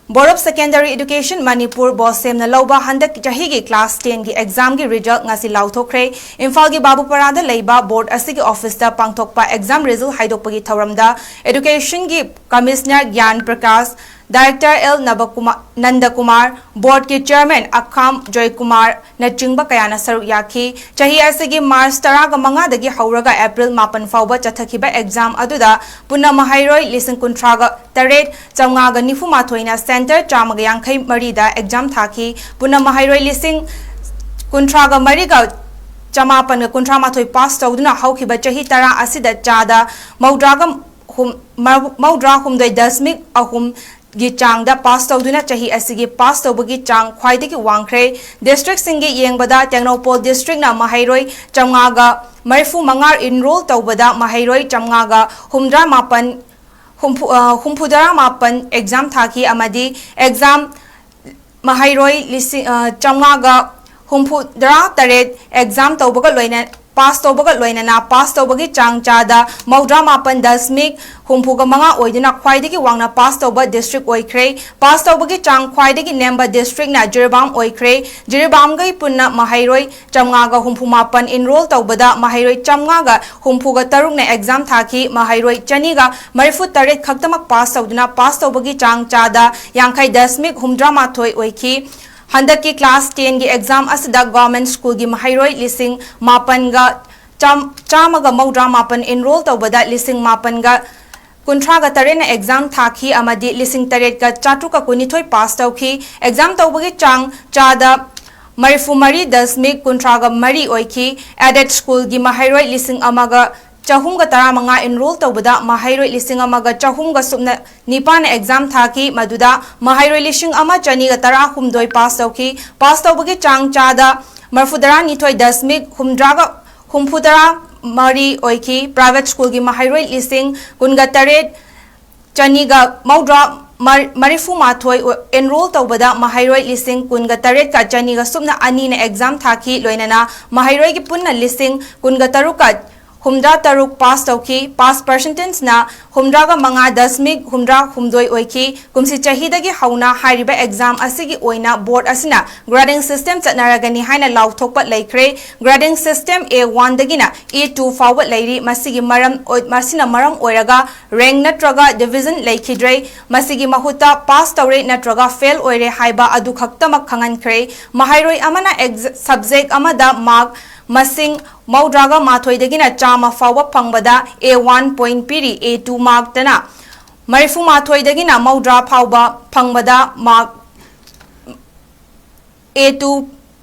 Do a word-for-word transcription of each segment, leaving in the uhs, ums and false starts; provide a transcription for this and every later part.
Board of Secondary Education Manipur, ꯕꯣꯁꯦꯝꯅ ꯂꯧꯕ ꯍꯟꯗꯛ ꯆꯍꯤꯒꯤ class ten ꯒꯤ exam ꯒꯤ result ꯉꯁꯤ ꯂꯥꯎꯊꯣꯛꯈ꯭ꯔꯦ꯫ ꯏꯝꯐꯥꯜꯒꯤ ꯕꯥꯕꯨꯄꯥꯔꯥꯗ ꯂꯩꯕ board ꯑꯁꯤꯒꯤ office ꯇ ꯄꯥꯡꯊꯣꯛꯄ exam result ꯍꯥꯏꯗꯣꯛꯄꯒꯤ ꯊꯧꯔꯝꯗ Education ꯒꯤ Commissioner ꯒ꯭ꯌꯥꯟ ꯄ꯭ꯔꯀꯥꯁ, Director ꯑꯦꯜ ꯅꯕꯀꯨꯃꯥ-, ꯅꯟꯗꯀꯨꯃꯥꯔ, board ꯀꯤ chairman ꯑꯈꯥꯝ ꯖꯣꯏꯀꯨꯃꯥꯔ, ꯅꯆꯤꯡꯕ ꯀꯌꯥꯅ ꯁꯔꯨꯛ ꯌꯥꯈꯤ꯫ ꯆꯍꯤ ꯑꯁꯤꯒꯤ March ꯇꯔꯥꯃꯉꯥꯗꯒꯤ ꯍꯧꯔꯒ April ꯃꯥꯄꯟ ꯐꯥꯎꯕ ꯆꯠꯊꯈꯤꯕ exam ꯑꯗꯨꯗ ꯄꯨꯟꯅ ꯃꯍꯩꯔꯣꯏ ꯂꯤꯁꯤꯡ ꯀꯨꯟꯊ꯭ꯔꯥꯒ ꯇꯔꯦꯠ ꯆꯥꯝꯃꯉꯥꯒ ꯅꯤꯐꯨ ꯃꯥꯊꯣꯏꯅ center ꯆꯥꯝꯃꯒ ꯌꯥꯡꯈꯩ ꯃꯔꯤꯗ exam ꯊꯥꯈꯤ꯫ ꯄꯨꯟꯅ ꯃꯍꯩꯔꯣꯏ ꯂꯤꯁꯤꯡ ꯀꯨꯟꯊ꯭ꯔꯥꯒ ꯃꯔꯤꯒ ꯆꯃꯥꯄꯟꯒ ꯀꯨꯟꯊ꯭ꯔꯥ ꯃꯥꯊꯣꯏ pass ꯇꯧꯗꯨꯅ ꯍꯧꯈꯤꯕ ꯆꯍꯤ ꯇꯔꯥ ꯑꯁꯤꯗ ꯆꯥꯗ ꯃꯧꯗ꯭ꯔꯥꯒ ꯍꯨꯝ-, ꯃꯧ-, ꯃꯧꯗ꯭ꯔꯥ ꯍꯨꯝꯗꯣꯏ ꯗꯁꯃꯤꯛ ꯑꯍꯨꯝ ꯒꯤ ꯆꯥꯡꯗ pass ꯇꯧꯗꯨꯅ ꯆꯍꯤ ꯑꯁꯤꯒꯤ pass ꯇꯧꯕꯒꯤ ꯆꯥꯡ ꯈ꯭ꯋꯥꯏꯗꯒꯤ ꯋꯥꯡꯈ꯭ꯔꯦ꯫ District ꯁꯤꯡꯒꯤ ꯌꯦꯡꯕꯗ ꯇꯦꯡꯅꯧꯄꯜ district ꯅ ꯃꯍꯩꯔꯣꯏ ꯆꯥꯝꯃꯉꯥꯒ ꯃꯔꯤꯐꯨ ꯃꯉꯥ enroll ꯇꯧꯕꯗ ꯃꯍꯩꯔꯣꯏ ꯆꯥꯝꯃꯉꯥꯒ ꯍꯨꯝꯗ꯭ꯔꯥ ꯃꯥꯄꯟ, ꯍꯨꯝꯐꯨ, ꯑ, ꯍꯨꯝꯐꯨꯇꯔꯥ ꯃꯥꯄꯟ exam ꯊꯥꯈꯤ ꯑꯃꯗꯤ exam ꯃꯍꯩꯔꯣꯏ ꯂꯤꯁꯤꯡ, ꯑ, ꯆꯥꯝꯃꯉꯥꯒ ꯍꯨꯝꯐꯨꯇꯔꯥ ꯇꯔꯦꯠ exam ꯇꯧꯕꯒ ꯂꯣꯏꯅ pass ꯇꯧꯕꯒ ꯂꯣꯏꯅꯅ pass ꯇꯧꯕꯒꯤ ꯆꯥꯡ ꯆꯥꯗ ꯃꯧꯗ꯭ꯔꯥ ꯃꯥꯄꯟ ꯗꯁꯃꯤꯛ ꯍꯨꯝꯐꯨꯒ ꯃꯉꯥ ꯑꯣꯏꯗꯨꯅ ꯈ꯭ꯋꯥꯏꯗꯒꯤ ꯋꯥꯡꯅ pass ꯇꯧꯕ district ꯑꯣꯏꯈ꯭ꯔꯦ꯫ Pass ꯇꯧꯕꯒꯤ ꯆꯥꯡ ꯈ꯭ꯋꯥꯏꯗꯒꯤ ꯅꯦꯝꯕ district ꯅ ꯖꯤꯔꯤꯕꯥꯝ ꯑꯣꯏꯈ꯭ꯔꯦ꯫ ꯖꯤꯔꯤꯕꯥꯝꯒꯤ ꯄꯨꯟꯅ ꯃꯍꯩꯔꯣꯏ ꯆꯥꯝꯃꯉꯥꯒ ꯍꯨꯝꯐꯨ ꯃꯥꯄꯟ enroll ꯇꯧꯕꯗ ꯃꯍꯩꯔꯣꯏ ꯆꯥꯝꯃꯉꯥꯒ ꯍꯨꯝꯐꯨꯒ ꯇꯔꯨꯛꯅ exam ꯊꯥꯈꯤ꯫ ꯃꯍꯩꯔꯣꯏ ꯆꯅꯤꯒ ꯃꯔꯤꯐꯨ ꯇꯔꯦꯠ ꯈꯛꯇꯃꯛ pass ꯇꯧꯗꯨꯅ pass ꯇꯧꯕꯒꯤ ꯆꯥꯡ ꯆꯥꯗ ꯌꯥꯡꯈꯩ ꯗꯁꯃꯤꯛ ꯍꯨꯝꯗ꯭ꯔꯥ ꯃꯥꯊꯣꯏ ꯑꯣꯏꯈꯤ꯫ ꯍꯟꯗꯛꯀꯤ class ten ꯒꯤ exam ꯑꯁꯤꯗ government school ꯒꯤ ꯃꯍꯩꯔꯣꯏ ꯂꯤꯁꯤꯡ ꯃꯥꯄꯟꯒ ꯆꯥꯝ-, ꯆꯥꯝꯃꯒ ꯃꯧꯗ꯭ꯔꯥ ꯃꯥꯄꯟ enroll ꯇꯧꯕꯗ ꯂꯤꯁꯤꯡ ꯃꯥꯄꯟꯒ ꯀꯨꯟꯊ꯭ꯔꯥꯒ ꯇꯔꯦꯠꯅ exam ꯊꯥꯈꯤ ꯑꯃꯗꯤ ꯂꯤꯁꯤꯡ ꯇꯔꯦꯠꯀ ꯆꯥꯇ꯭ꯔꯨꯛꯀ ꯀꯨꯟꯅꯤꯊꯣꯏ pass ꯇꯧꯈꯤ꯫ Exam ꯇꯧꯕꯒꯤ ꯆꯥꯡ ꯆꯥꯗ ꯃꯔꯤꯐꯨ ꯃꯔꯤ ꯗꯁꯃꯤꯛ ꯀꯨꯟꯊ꯭ꯔꯥꯒ ꯃꯔꯤ ꯑꯣꯏꯈꯤ꯫ Aided school ꯒꯤ ꯃꯍꯩꯔꯣꯏ ꯂꯤꯁꯤꯡ ꯑꯃꯒ ꯆꯍꯨꯝꯒ ꯇꯔꯥꯃꯉꯥ enroll ꯇꯧꯕꯗ ꯃꯍꯩꯔꯣꯏ ꯂꯤꯁꯤꯡ ꯑꯃꯒ ꯆꯍꯨꯝꯒ ꯁꯨꯞꯅ ꯅꯤꯄꯥꯟꯅ exam ꯊꯥꯈꯤ꯫ ꯃꯗꯨꯗ ꯃꯍꯩꯔꯣꯏ ꯂꯤꯁꯤꯡ ꯑꯃ ꯆꯅꯤꯒ ꯇꯔꯥꯍꯨꯝꯗꯣꯏ pass ꯇꯧꯈꯤ꯫ Pass ꯇꯧꯕꯒꯤ ꯆꯥꯡ ꯆꯥꯗ ꯃꯔꯤꯐꯨꯇꯔꯥꯅꯤꯊꯣꯏ ꯗꯁꯃꯤꯛ ꯍꯨꯝꯗ꯭ꯔꯥꯒ, ꯍꯨꯝꯐꯨꯇꯔꯥ ꯃꯔꯤ ꯑꯣꯏꯈꯤ꯫ Private school ꯒꯤ ꯃꯍꯩꯔꯣꯏ ꯂꯤꯁꯤꯡ ꯀꯨꯟꯒ ꯇꯔꯦꯠ ꯆꯅꯤꯒ ꯃꯧꯗ꯭ꯔꯥ ꯃꯔ-, ꯃꯔꯤꯐꯨ ꯃꯥꯊꯣꯏ ꯑꯣ-, enroll ꯇꯧꯕꯗ ꯃꯍꯩꯔꯣꯏ ꯂꯤꯁꯤꯡ ꯀꯨꯟꯒ ꯇꯔꯦꯠꯀ ꯆꯅꯤꯒ ꯁꯨꯞꯅ ꯑꯅꯤꯅ exam ꯊꯥꯈꯤ꯫ ꯂꯣꯏꯅꯅ ꯃꯍꯩꯔꯣꯏꯒꯤ ꯄꯨꯟꯅ ꯂꯤꯁꯤꯡ ꯀꯨꯟꯒ ꯇꯔꯨꯛꯀ ꯍꯨꯝꯗ꯭ꯔꯥ ꯇꯔꯨꯛ ꯄꯥꯁ ꯇꯧꯈꯤ꯫ ꯄꯥꯁ ꯄꯥꯔꯁꯦꯟꯇꯦꯖꯅ ꯍꯨꯝꯗ꯭ꯔꯥꯒ ꯃꯉꯥ ꯗꯁꯃꯤꯛ ꯍꯨꯝꯗ꯭ꯔꯥ ꯍꯨꯝꯗꯣꯏ ꯑꯣꯏꯈꯤ꯫ ꯀꯨꯝꯁꯤ ꯆꯍꯤꯗꯒꯤ ꯍꯧꯅ ꯍꯥꯏꯔꯤꯕ ꯑꯦꯛꯖꯥꯝ ꯑꯁꯤꯒꯤ ꯑꯣꯏꯅ ꯕꯣꯔꯗ ꯑꯁꯤꯅ ꯒ꯭ꯔꯦꯗꯤꯡ ꯁꯤꯁꯇꯦꯝ ꯆꯠꯅꯔꯒꯅꯤ ꯍꯥꯏꯅ ꯂꯥꯎꯊꯣꯛꯄ ꯂꯩꯈ꯭ꯔꯦ꯫ ꯒ꯭ꯔꯦꯗꯤꯡ ꯁꯤꯁꯇꯦꯝ ꯑꯦ ꯋꯥꯟꯗꯒꯤꯅ ꯑꯦ ꯇꯨ ꯐꯥꯎꯕ ꯂꯩꯔꯤ꯫ ꯃꯁꯤꯒꯤ ꯃꯔꯝ ꯑꯣꯏ-, ꯃꯁꯤꯅ ꯃꯔꯝ ꯑꯣꯏꯔꯒ ꯔꯦꯡ ꯅꯠꯇ꯭ꯔꯒ ꯗꯤꯕꯤꯖꯟ ꯂꯩꯈꯤꯗ꯭ꯔꯦ꯫ ꯃꯁꯤꯒꯤ ꯃꯍꯨꯠꯇ ꯄꯥꯁ ꯇꯧꯔꯦ ꯅꯠꯇ꯭ꯔꯒ ꯐꯦꯜ ꯑꯣꯏꯔꯦ ꯍꯥꯏꯕ ꯑꯗꯨ ꯈꯛꯇꯃꯛ ꯈꯪꯍꯟꯈ꯭ꯔꯦ꯫ ꯃꯍꯩꯔꯣꯏ ꯑꯃꯅ ꯑꯦꯛꯖ-, ꯁꯕꯖꯦꯛ ꯑꯃꯗ ꯃꯥꯔꯛ ꯃꯁꯤꯡ ꯃꯧꯗ꯭ꯔꯥꯒ ꯃꯥꯊꯣꯏꯗꯒꯤꯅ ꯆꯥꯝꯃ ꯐꯥꯎꯕ ꯐꯪꯕꯗ ꯑꯦ ꯋꯥꯟ ꯄꯣꯏꯟ ꯄꯤꯔꯤ꯫ ꯑꯦ ꯇꯨ ꯃꯥꯔꯛꯇꯅ ꯃꯔꯤꯐꯨ ꯃꯥꯊꯣꯏꯗꯒꯤꯅ ꯃꯧꯗ꯭ꯔꯥ ꯐꯥꯎꯕ ꯐꯪꯕꯗ ꯃꯥꯔꯛ ꯑꯦ ꯇꯨ,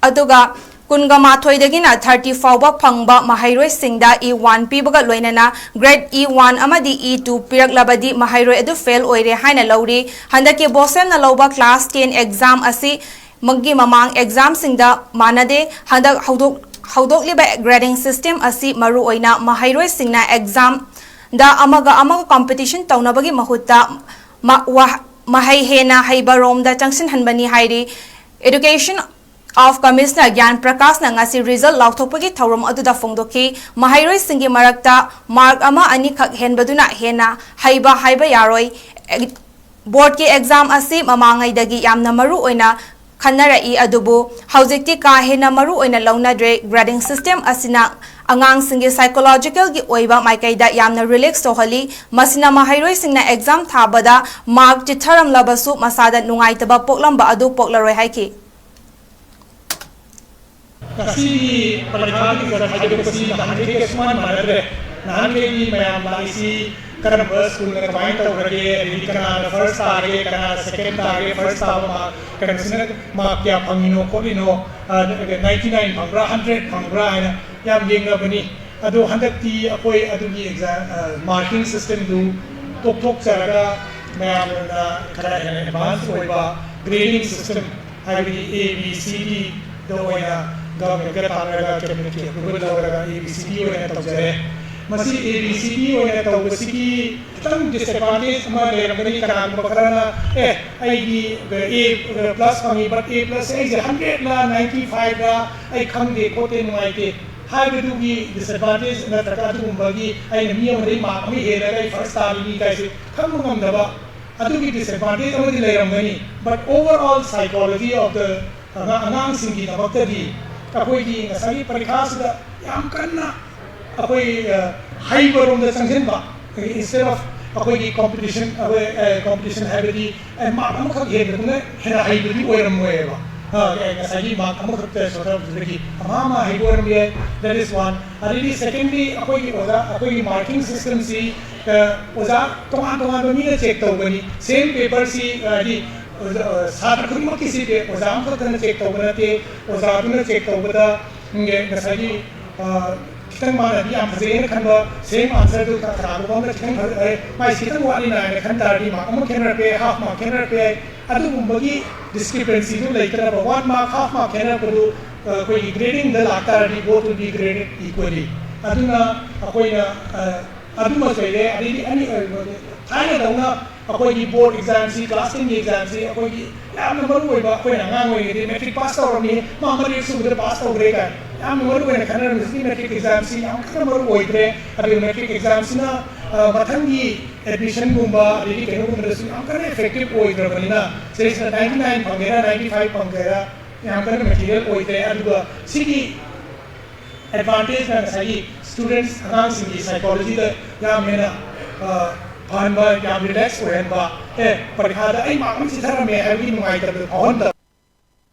ꯑꯗꯨꯒ ꯀꯨꯟꯒ ꯃꯥꯊꯣꯏꯗꯒꯤꯅ ꯊꯥꯔꯇꯤ ꯐꯥꯎꯕ ꯐꯪꯕ ꯃꯍꯩꯔꯣꯏꯁꯤꯡꯗ ꯏ ꯋꯥꯟ ꯄꯤꯕꯒ ꯂꯣꯏꯅꯅ ꯒ꯭ꯔꯦꯗ ꯏ ꯋꯥꯟ ꯑꯃꯗꯤ ꯏ ꯇꯨ ꯄꯤꯔꯛꯂꯕꯗꯤ ꯃꯍꯩꯔꯣꯏ ꯑꯗꯨ ꯐꯦꯜ ꯑꯣꯏꯔꯦ ꯍꯥꯏꯅ ꯂꯧꯔꯤ꯫ ꯍꯟꯗꯛꯀꯤ ꯕꯣꯁꯦꯝꯅ ꯂꯧꯕ ꯀ꯭ꯂꯥꯁ ꯇꯦꯟ ꯑꯦꯛꯖꯥꯝ ꯑꯁꯤ ꯃꯒꯤ ꯃꯃꯥꯡ ꯑꯦꯛꯖꯥꯝꯁꯤꯡꯗ ꯃꯥꯟꯅꯗꯦ꯫ ꯍꯟꯗꯛ ꯍꯧꯗꯣꯛ-, ꯍꯧꯗꯣꯛꯂꯤꯕ ꯒ꯭ꯔꯦꯗꯤꯡ ꯁꯤꯁꯇꯦꯝ ꯑꯁꯤ ꯃꯔꯨꯑꯣꯏꯅ ꯃꯍꯩꯔꯣꯏꯁꯤꯡꯅ ꯑꯦꯛꯖꯥꯝꯗ ꯑꯃꯒ ꯑꯃꯒ ꯀꯝꯄꯤꯇꯤꯁꯟ ꯇꯧꯅꯕꯒꯤ ꯃꯍꯨꯠꯇ ꯃ-, ꯋꯥ-, ꯃꯍꯩ ꯍꯦꯟꯅ ꯍꯩꯕꯔꯣꯝꯗ ꯆꯪꯁꯤꯟꯍꯟꯕꯅꯤ ꯍꯥꯏꯔꯤ꯫ Education of Commissioner ꯒ꯭ꯌꯥꯟ ꯄ꯭ꯔꯀꯥꯁꯅ ꯉꯁꯤ ꯔꯤꯖꯜ ꯂꯥꯎꯊꯣꯛꯄꯒꯤ ꯊꯧꯔꯝ ꯑꯗꯨꯗ ꯐꯣꯡꯗꯣꯛꯈꯤ꯫ ꯃꯍꯩꯔꯣꯏꯁꯤꯡꯒꯤ ꯃꯔꯛꯇ ꯃꯥꯔꯛ ꯑꯃ ꯑꯅꯤꯈꯛ ꯍꯦꯟꯕꯗꯨꯅ ꯍꯦꯟꯅ ꯍꯩꯕ ꯍꯥꯏꯕ ꯌꯥꯔꯣꯏ꯫ ꯕꯣꯔꯗꯀꯤ ꯑꯦꯛꯖꯥꯝ ꯑꯁꯤ ꯃꯃꯥꯡꯉꯩꯗꯒꯤ ꯌꯥꯝꯅ ꯃꯔꯨ ꯑꯣꯏꯅ ꯈꯟꯅꯔꯛꯏ, ꯑꯗꯨꯕꯨ ꯍꯧꯖꯤꯛꯇꯤ ꯀꯥ ꯍꯦꯟꯅ ꯃꯔꯨ ꯑꯣꯏꯅ ꯂꯧꯅꯗ꯭ꯔꯦ꯫ ꯒ꯭ꯔꯦꯗꯤꯡ ꯁꯤꯁꯇꯦꯝ ꯑꯁꯤꯅ ꯑꯉꯥꯡꯁꯤꯡꯒꯤ ꯁꯥꯏꯀꯣꯂꯣꯖꯤꯀꯦꯜꯒꯤ ꯑꯣꯏꯕ ꯃꯥꯏꯀꯩꯗ ꯌꯥꯝꯅ ꯔꯤꯂꯦꯛꯁ ꯇꯧꯍꯜꯂꯤ꯫ ꯃꯁꯤꯅ ꯃꯍꯩꯔꯣꯏꯁꯤꯡꯅ ꯑꯦꯛꯖꯥꯝ ꯊꯥꯕꯗ ꯃꯥꯔꯛ ꯆꯤꯠꯊꯔꯝꯂꯕꯁꯨ ꯃꯁꯥꯗ ꯅꯨꯡꯉꯥꯏꯇꯕ ꯄꯣꯛꯂꯝꯕ ꯑꯗꯨ ꯄꯣꯛꯂꯔꯣꯏ ꯍꯥꯏꯈꯤ꯫ ꯉꯁꯤꯒꯤ ꯄꯔꯤꯈꯥꯒꯤ ꯔꯤꯖꯜ ꯍꯥꯏꯗꯣꯛꯄꯁꯤ ꯅꯍꯥꯟꯈꯩꯒ ꯁꯨꯃꯥꯟ ꯃꯥꯟꯅꯗ꯭ꯔꯦ꯫ ꯅꯍꯥꯟꯈꯩꯗꯤ ꯃꯌꯥꯝ ꯂꯥꯛꯏꯁꯤ ꯀꯔꯝꯕ ꯁ꯭ꯀꯨꯜꯅ ꯀꯃꯥꯏꯅ ꯇꯧꯈ꯭ꯔꯒꯦ, ꯑꯗꯩꯗꯤ ꯀꯅꯥꯅ ꯐꯥꯔꯁ ꯇꯥꯔꯒꯦ, ꯀꯅꯥꯅ ꯁꯦꯀꯦꯟ ꯇꯥꯔꯒꯦ, ꯐꯥꯔꯁ ꯇꯥꯕ ꯃꯥꯔꯛ, ꯀꯩꯅꯣꯁꯤꯅ ꯃꯥꯔꯛ ꯀꯌꯥ ꯐꯪꯉꯤꯅꯣ ꯈꯣꯠꯂꯤꯅꯣ, ꯑ, ꯅꯥꯏꯟꯇꯤ ꯅꯥꯏꯟ ꯐꯪꯕ꯭ꯔꯥ, ꯍꯟꯗ꯭ꯔꯦꯠ ꯐꯪꯕ꯭ꯔꯥ ꯍꯥꯏꯅ ꯌꯥꯝ ꯌꯦꯡꯅꯕꯅꯤ꯫ ꯑꯗꯣ ꯍꯟꯗꯛꯇꯤ ꯑꯩꯈꯣꯏ ꯑꯗꯨꯒꯤ ꯑꯦꯛꯖꯥꯝ, ꯑ, ꯃꯥꯔꯀꯤꯡ ꯁꯤꯁꯇꯦꯝꯗꯨ ꯇꯣꯛꯊꯣꯛꯆꯔꯒ ꯃꯌꯥꯝꯅ ꯈꯔ ꯍꯦꯟꯅ ꯑꯦꯗꯚꯥꯟꯁ ꯑꯣꯏꯕ ꯒ꯭ꯔꯦꯗꯤꯡ ꯁꯤꯁꯇꯦꯝ, ꯍꯥꯏꯕꯗꯤ ꯑꯦ ꯕꯤ ꯁꯤ ꯗꯤꯗ ꯑꯣꯏꯅ ꯒꯚꯔꯟꯃꯦꯟꯠꯀ ꯇꯥꯟꯅꯔꯒ ꯀꯦꯕꯤꯅꯦꯠꯀꯤ ꯑꯦꯄ꯭ꯔꯨꯕꯦꯜ ꯂꯧꯔꯒ ꯑꯦ ꯕꯤ ꯁꯤ ꯗꯤ ꯑꯣꯏꯅ ꯇꯧꯖꯔꯦ꯫ ꯃꯁꯤ ꯑꯦ ꯕꯤ ꯁꯤ ꯗꯤ ꯑꯣꯏꯅ ꯇꯧꯕꯁꯤꯒꯤ ꯈꯤꯇꯪ ꯗꯤꯁꯑꯦꯗꯚꯥꯟꯇꯦꯖ ꯑꯃ ꯂꯩꯔꯝꯒꯅꯤ꯫ ꯀꯅꯥꯒꯨꯝꯕ ꯈꯔꯅ, "ꯑꯦ, ꯑꯩꯒꯤ ꯑꯦ ꯄ꯭ꯂꯁ ꯐꯪꯉꯤ, ꯕꯠ ꯑꯦ ꯄ꯭ꯂꯁꯁꯦ ꯑꯩꯁꯦ ꯍꯟꯗ꯭ꯔꯦꯠꯂ ꯅꯥꯏꯟꯇꯤ ꯐꯥꯏꯚꯂ ꯑꯩ ꯈꯪꯗꯦ ꯈꯣꯠꯇꯦ, ꯅꯨꯡꯉꯥꯏꯇꯦ"꯫ ꯍꯥꯏꯕꯗꯨꯒꯤ disadvantage ꯅꯠꯇ꯭ꯔꯒ ꯑꯗꯨꯒꯨꯝꯕꯒꯤ ꯑꯩꯅ ꯃꯤ ꯑꯃꯗꯒꯤ mark ꯑꯃ ꯍꯦꯜꯂꯒ ꯑꯩ first ꯇꯥꯔꯤꯅꯤ ꯀꯥꯏꯁꯦ ꯈꯪꯕ ꯉꯝꯗꯕ, ꯑꯗꯨꯒꯤ disadvantage ꯑꯃꯗꯤ ꯂꯩꯔꯝꯒꯅꯤ꯫ But overall psychology of the ꯑꯉꯥꯡꯁꯤꯡꯒꯤꯗꯃꯛꯇꯗꯤ ꯑꯩꯈꯣꯏꯒꯤ ꯉꯁꯥꯏꯒꯤ ꯄꯔꯤꯈꯥꯁꯤꯗ ꯌꯥꯝ ꯀꯟꯅ ꯑꯩꯈꯣꯏ ꯍꯩꯕꯔꯣꯝꯗ ꯆꯪꯁꯤꯟꯕ, instead of ꯑꯩꯈꯣꯏꯒꯤ competition, ꯑꯩꯈꯣꯏ competition ꯍꯥꯏꯕꯗꯤ mark ꯑꯃꯈꯛ ꯍꯦꯟꯕꯗꯨꯅ ꯍꯦꯟꯅ ꯍꯩꯕꯗꯤ ꯑꯣꯏꯔꯝꯃꯣꯏꯕ꯫ ꯉꯁꯥꯏꯒꯤ mark ꯑꯃꯈꯛꯇ ꯁꯣꯊꯕꯗꯨꯗꯒꯤ ꯑꯃ ꯑꯃ ꯍꯩꯕ ꯑꯣꯏꯔꯝꯕ ꯌꯥꯏ꯫ That is one. ꯑꯗꯩꯗꯤ secondly, ꯑꯩꯈꯣꯏꯒꯤ ꯑꯣꯖꯥ, ꯑꯩꯈꯣꯏꯒꯤ marking systemꯁꯤ ꯑꯣꯖꯥ ꯇꯣꯉꯥꯟ ꯇꯣꯉꯥꯟꯕ ꯃꯤꯅ check ꯇꯧꯒꯅꯤ꯫ Same paperꯁꯤ ꯍꯥꯏꯗꯤ ꯁꯥꯇ꯭ꯔ ꯈꯨꯗꯤꯡꯃꯛꯀꯤꯁꯤ ꯑꯣꯖꯥ ꯑꯃꯈꯛꯇꯅ check ꯇꯧꯕ ꯅꯠꯇꯦ꯫ ꯑꯣꯖꯥꯗꯨꯅ check ꯇꯧꯕꯗ ꯉꯁꯥꯏꯒꯤ ꯈꯤꯇꯪ ꯃꯥꯅꯗꯤ ꯌꯥꯝ ꯐꯖꯩꯅ ꯈꯟꯕ same answerꯗꯨ ꯀꯅꯥꯒꯨꯝꯕ ꯑꯃꯅ ꯈꯤꯇꯪ ꯐꯖ, ꯃꯥꯏꯁꯤ ꯈꯤꯇꯪ ꯋꯥꯠꯂꯤꯅ ꯍꯥꯏꯅ ꯈꯟ ꯇꯥꯔꯗꯤ mark ꯑꯃ ꯈꯦꯠꯅꯔꯛꯄ ꯌꯥꯏ, half mark ꯈꯦꯠꯅꯔꯛꯄ ꯌꯥꯏ꯫ ꯑꯗꯨꯒꯨꯝꯕꯒꯤ discrepancyꯗꯨ ꯂꯩꯇꯅꯕ, one mark, half mark ꯈꯦꯠꯅꯔꯛꯄꯗꯨ ꯑꯩꯈꯣꯏꯒꯤ gradingꯗ ꯂꯥꯛꯇꯥꯔꯗꯤ both will be graded equally꯫ ꯑꯗꯨꯅ ꯑꯩꯈꯣꯏꯅ ꯑꯗꯨꯃ ꯂꯩꯔꯦ꯫ ꯑꯗꯩꯗꯤ ꯑꯅꯤ, ꯊꯥꯏꯅꯗꯧꯅ ꯑꯩꯈꯣꯏꯒꯤ board examꯁꯤ, class tenꯒꯤ examꯁꯤ ꯑꯩꯈꯣꯏꯒꯤ ꯌꯥꯝꯅ ꯃꯔꯨ ꯑꯣꯏꯕ, ꯑꯩꯈꯣꯏꯅ ꯑꯉꯥꯡ ꯑꯣꯏꯔꯤꯉꯩꯗ matric pass ꯇꯧꯔꯝꯃꯤ, ꯃꯥ ꯃꯔꯤ ꯁꯨꯕꯗ pass ꯇꯧꯈ꯭ꯔꯦ ꯀꯥꯏꯅ ꯌꯥꯝꯅ ꯃꯔꯨ ꯑꯣꯏꯅ ꯈꯟꯅꯔꯝꯃꯤ꯫ ꯍꯧꯖꯤꯛꯇꯤ matric examꯁꯤ ꯌꯥꯝ ꯀꯟꯅ ꯃꯔꯨ ꯑꯣꯏꯗ꯭ꯔꯦ꯫ ꯑꯗꯨꯒ matric examꯁꯤꯅ ꯃꯊꯪꯒꯤ admissionꯒꯨꯝꯕ ꯑꯗꯒꯤ ꯀꯩꯅꯣꯒꯨꯝꯕꯗꯁꯨ ꯌꯥꯝ ꯀꯟꯅ effective ꯑꯣꯏꯗ꯭ꯔꯕꯅꯤꯅ ꯁꯤꯗꯩꯁꯤꯗ ninety nine ꯐꯪꯒꯦꯔꯥ ninety five ꯐꯪꯒꯦꯔꯥ ꯌꯥꯝ ꯀꯟꯅ material ꯑꯣꯏꯗ꯭ꯔꯦ꯫ ꯑꯗꯨꯒ ꯁꯤꯒꯤ advantageꯅ ꯉꯁꯥꯏꯒꯤ students, ꯑꯉꯥꯡꯁꯤꯡꯒꯤ psychologyꯗ ꯌꯥꯝ ꯍꯦꯟꯅ ꯐꯍꯟꯕ, ꯌꯥꯝ relax ꯑꯣꯏꯍꯟꯕ, ꯑꯦ ꯄꯔꯤꯈꯥꯗ ꯑꯩ mark ꯑꯃ ꯆꯤꯊꯔꯝꯃꯦ ꯍꯥꯏꯕꯒꯤ ꯅꯨꯡꯉꯥꯏꯇꯕꯗꯣ ꯐꯥꯎꯍꯟꯗꯕ꯫